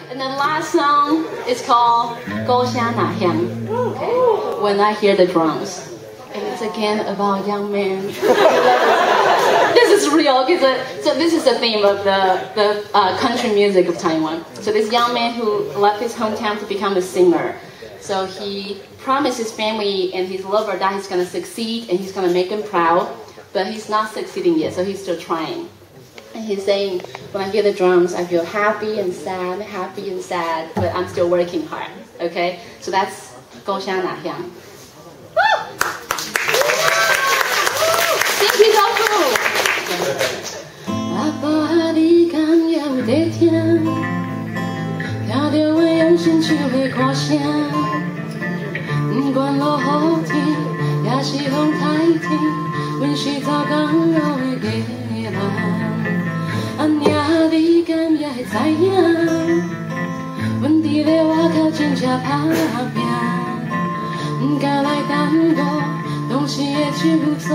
And the last song is called 鼓聲若響. Okay, "When I Hear the Drums." And it's again about a young man. This is real. Okay, so this is the theme of the country music of Taiwan. So this young man who left his hometown to become a singer. So he promised his family and his lover that he's going to succeed and he's going to make them proud. But he's not succeeding yet, so he's still trying. And he's saying, "When I hear the drums, I feel happy and sad, happy and sad, but I'm still working hard." Okay? So that's 鼓聲若響. Woo! Thank you, 豆腐。阿婆啊，你敢猶有在聽？聽著阮用心唱的歌聲，不管落雨天，抑是風颱天，阮是走江湖的藝人。阿娘，你敢也會知影？阮佇咧外口真正拍拚，毋敢來耽誤當時的手紙，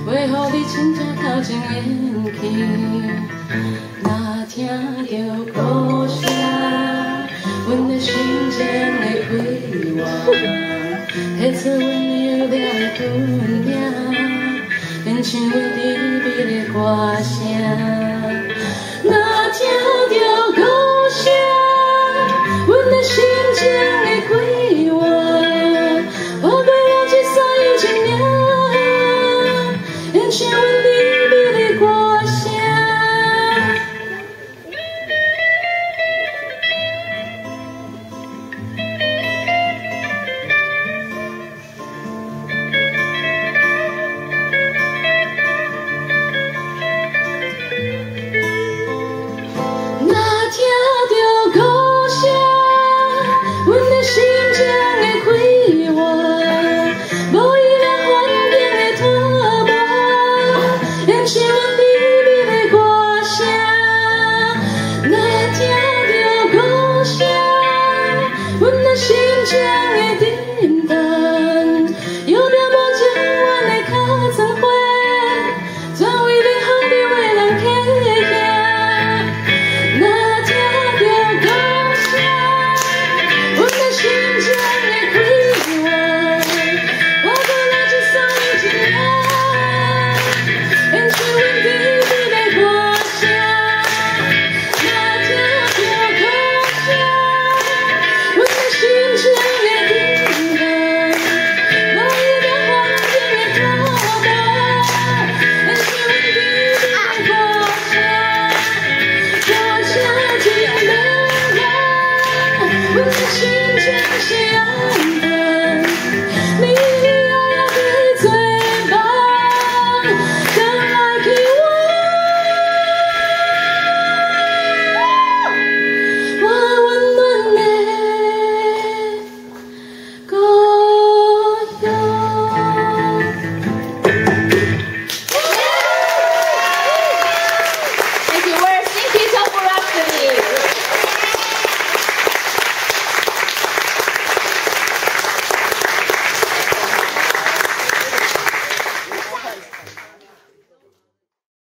袂予你真正頭前緣去。若聽著鼓聲，阮的心情會快活，提出阮有了的本領，連唱阮甜美的歌聲。